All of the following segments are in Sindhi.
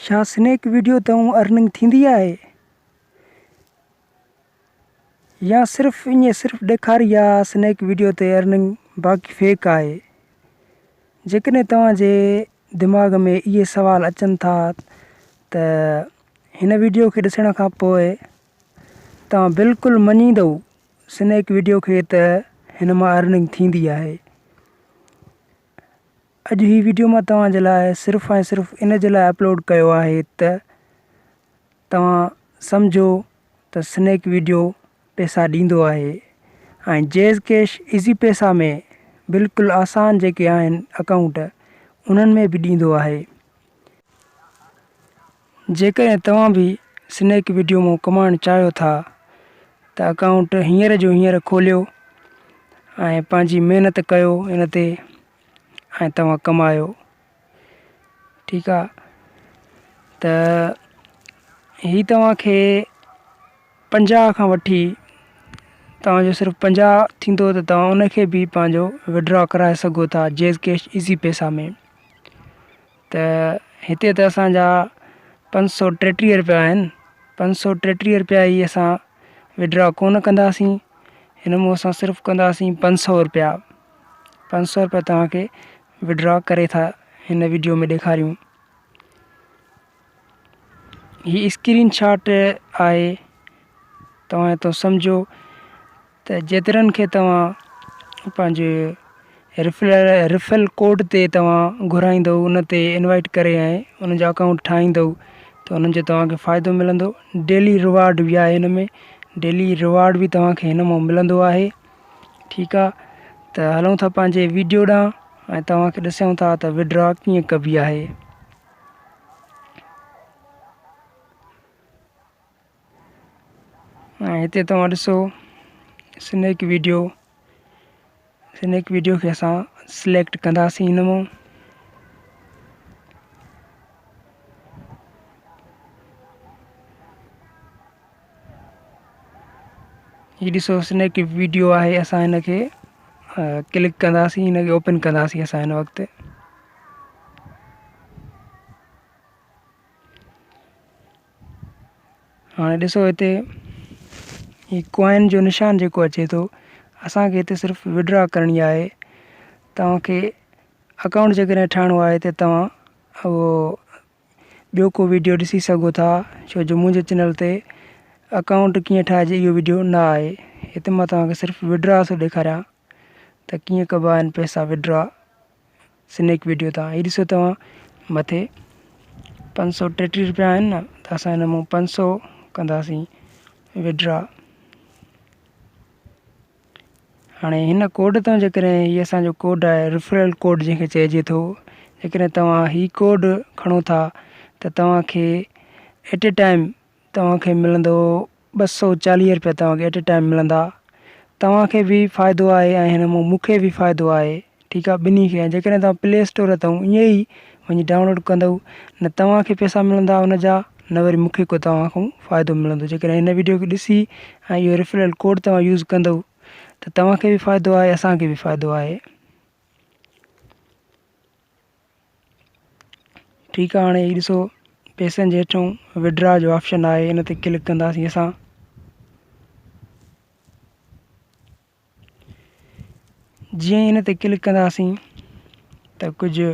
ڇا سنيڪ وڊيو تئون ارننگ ٿيندي آهي يا صرف ائين صرف ڏيکاري آ سنيڪ وڊيو تي ارننگ باقي فيڪ آهي جيڪڏهن توهان جي دماغ ۾ اهي سوال اچن ٿا ته هن وڊيو کي ڏسڻ کان پوء توهان بلڪل مڃيندو سنيڪ وڊيو کي ته هن مان ارننگ ٿيندي آهي. اڄ هي ويڊيو مان توهان جي لاء صرف ۽ صرف ان جي لاء اپلوڊ ڪيو آهي ته توهان سمجهو ته سنيڪ ويڊيو پيسا ڏيندو آهي ۽ جيز ڪيش ايزي پيسا ۾ بلڪل آسان جيڪي آهن اڪائونٽ انهن ۾ به ڏيندو آهي. جيڪڏهن توهان به سنيڪ وڊيو مون ڪمائڻ چاهيو ٿا ته اڪائونٽ هينئر جو هينئر کوليو ۽ پنهنجي محنت ڪيو ان تي ۽ توهان ڪمايو ٺيڪ آ ته هي توهان کي 50 کان وٺي توهان جو صرف 50 ٿيندو ته توهان ان کي به پنهنجو وڊرا ڪرائي سگهو ٿا جيز ڪيش ايزي پيسا ۾ ته هتي ته اسان جا 533 رپيا آهن 533 رپيا ئي اسان وڊرا ڪونه ڪنداسين هن مون اسان صرف ڪنداسين 500 رپيا 500 رپيا توهان کي وڊرا ڪري ٿا هن وڊيو ۾ ڏيکاريون هي اسڪرين شاٽ آهي توهان هتو سمجهو ته جيترن کي توهان پنهنجي ريفرل ڪوڊ تي توهان گهرائيندو ان تي انوائٽ ڪري ۽ ان جو اڪائونٽ ٺاهيندو ته انهن جو توهان کي فائدو ملندو ڊيلي ريوارڊ به آهي هن ۾ ڊيلي ريوارڊ به توهان کي هن مان ملندو آهي ٺيڪ آهي ته هلون ٿا پنهنجي ويڊيو ڏانهن ۽ توهان کي ڏسون ٿا ته وڊرا ڪيئن ڪبي آهي. ۽ هتي توهان ڏسو سنيڪ ويڊيو سنيڪ ويڊيو کي اسان سليڪٽ ڪنداسين هن مان هي ڏسو سنيڪ ويڊيو آهي اسان هن کي ڪلڪ ڪنداسين هن کي اوپن ڪنداسين اسان هن وقت هاڻي ڏسو هتي هي ڪوائن جو نشان جيڪو اچي ٿو اسان کي هتي صرف وڊرا ڪرڻي آهي توهان کي اڪائونٽ جيڪڏهن ٺاهڻو آهي ته توهان اهو ٻيو ڪو ويڊيو ڏسي سگهو ٿا ڇو جو منهنجي چينل تي اڪائونٽ ڪيئن ٺاهجي اهو ويڊيو نه آهي هتي مان توهان کي صرف وڊرا ٿو ڏيکاريان ته ڪيئن ڪبا آهن پئسا وڊرا سنيڪ وڊيو تان هي ڏسو توهان مٿي 533 روپيا آهن نه ته اسان هن مون 500 ڪنداسين وڊرا هاڻي هن ڪوڊ تان جيڪڏهن هي اسان جو ڪوڊ آهي ريفرل ڪوڊ جنهن کي چئجي ٿو جيڪڏهن توهان هي ڪوڊ کڻو ٿا ته توهان کي ايٽ اي ٽائيم توهان کي ملندو 240 روپيا توهان کي ايٽ اي ٽائيم ملندا توهان کي به فائدو آهي ۽ هن مون مون کي به فائدو آهي ٺيڪ آهي ٻنهي کي ۽ جيڪڏهن توهان پلي اسٽور تان ائين ئي وڃي ڊائونلوڊ ڪندو نه توهان کي پئسا ملندا ان جا نه وري مون کي ڪو توهان کان فائدو ملندو جيڪڏهن هن ويڊيو کي ڏسي ۽ اهو ريفرل ڪوڊ توهان يوز ڪندو ته توهان کي به فائدو آهي اسان کي به فائدو آهي. ٺيڪ آ هاڻي هي ڏسو پيسن جي هيٺون وڊرا جو آپشن آهي ان تي ڪلڪ ڪنداسين اسان جيئن ان تي ڪلڪ ڪنداسين ته ڪجهه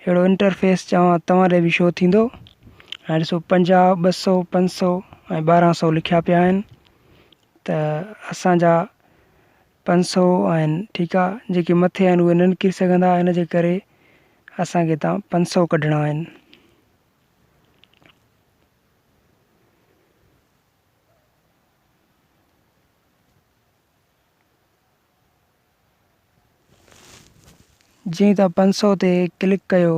اهڙو انٽرفيس چوان توهان ڏي به شو ٿيندو ۽ ڏسو 50 200 500 ۽ 1200 لکيا پيا آهن ته اسان جا 500 آهن ٺيڪ آ جيڪي مٿي آهن اهي نه نڪري سگهندا ان جي ڪري اسان کي هتان 500 ڪڍڻا آهن. جيئن تان 500 تي ڪلڪ ڪيو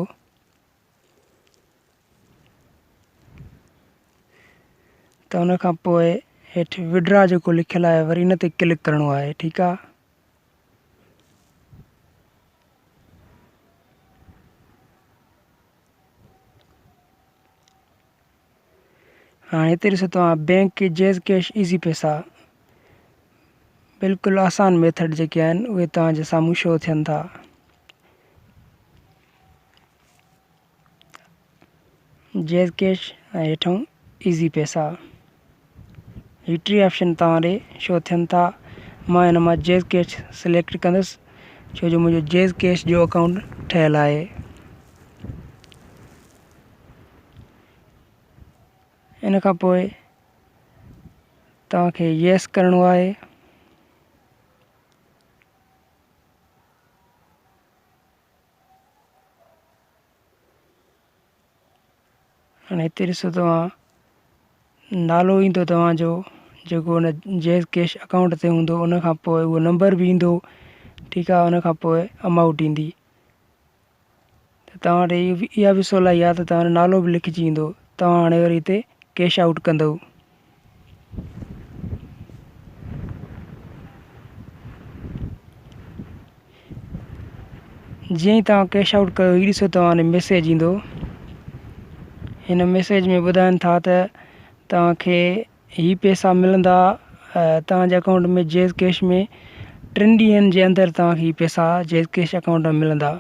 ته ان کان پوء هيٺ وڊرا جيڪو لکيل آهي وري ان تي ڪلڪ ڪرڻو آهي ٺيڪ آ. هاڻي هتي ڏسو توهان بينڪ جيز ڪيش ايزي پيسا بلڪل آسان ميٿڊ جيڪي آهن اهي توهان جي سامهون شو ٿين ٿا. جيز ڪيش ۽ هيٺئون ايزي پئسا. هي ٽي آپشن توهان ڏي شو ٿين ٿا. مان هن مان جيز ڪيش سليڪٽ ڪندس ڇو جو منهنجو جيز ڪيش جو اڪائونٽ ٺهيل آهي. ان کان پوء توهان کي يس ڪرڻو آهي. هاڻي هتي ڏسو توهان نالو ايندو توهان جو جيڪو ان جيز ڪيش اڪائونٽ تي هوندو ان کان پوء اهو نمبر به ايندو ٺيڪ آهي ان کان پوء امائونٽ ايندي ته توهان وٽ اها به سولائي آهي ته توهان جو نالو به لکجي ايندو توهان هاڻي وري هتي ڪيش آئوٽ ڪندو. جيئن ئي توهان ڪيش آئوٽ ڪيو هي ڏسو توهان ڏي ميسيج ايندو هن ميسيج ۾ ٻڌائن ٿا ته توهان کي هي پيسا ملندا توهان جي اڪائونٽ ۾ جيز ڪيش ۾ ٽن ڏينهن جي اندر توهان کي هي پيسا جيز ڪيش اڪائونٽ ۾ ملندا.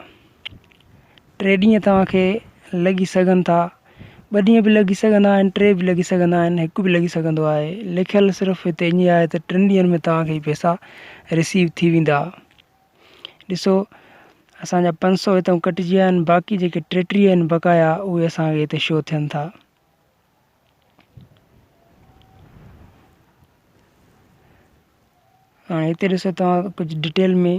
ٽي ڏينهن توهان کي لڳي سگهن ٿا، ٻه ڏينهن به لڳي سگهندا آهن، ٽي به لڳي سگهندا آهن، هڪ به لڳي سگهندو آهي. لکيل صرف هتي ائين آهي ته ٽن ڏينهن ۾ توهان کي هي پئسا رسيو ٿي ويندا. ڏسو اسان جا 500 هتان ڪٽجي ويا آهن، باقي جيڪي 33 آهن بقايا اهي اسان کي هتي شو ٿين ٿا. هاڻي هتي ڏسو توهان ڪجهه ڊيٽيل ۾.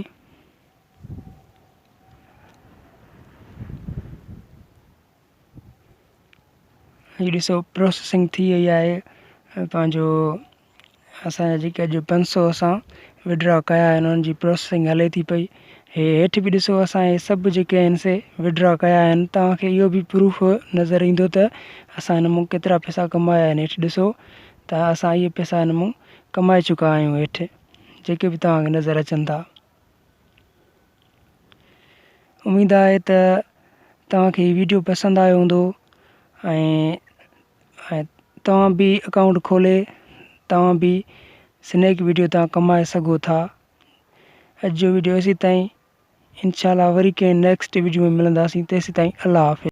هي ڏسو پروسيسنگ ٿي وئي آهي پنهنجو اسان جا جيڪي اڄ 500 اسان وڊرا ڪيا آهن انهن جي پروسيسنگ هلي ٿي پئي. هي هيٺ به ڏسو اسان هي سڀ جيڪي آهن سي وڊرا ڪيا آهن. توهان کي اهو به پروف نظر ايندو ته اسان هن مون ڪيترا پئسا ڪمايا آهن. هيٺ ڏسو ته اسان اهي پئسا هن مون ڪمائي چڪا آهيون. هيٺ جيڪي به توهان کي نظر اچن ٿا. اميد آهي ته توهان کي هي ويڊيو پسند آيو هوندو ۽ توهان به اڪائونٽ کولي توهان به سنيڪ ويڊيو تان ڪمائي سگهو ٿا. اڄ جو ويڊيو ايسي تائين انشاء الله وري ڪنهن نيڪسٽ ويڊيو ۾ ملنداسين تيسي تائين الله حافظ.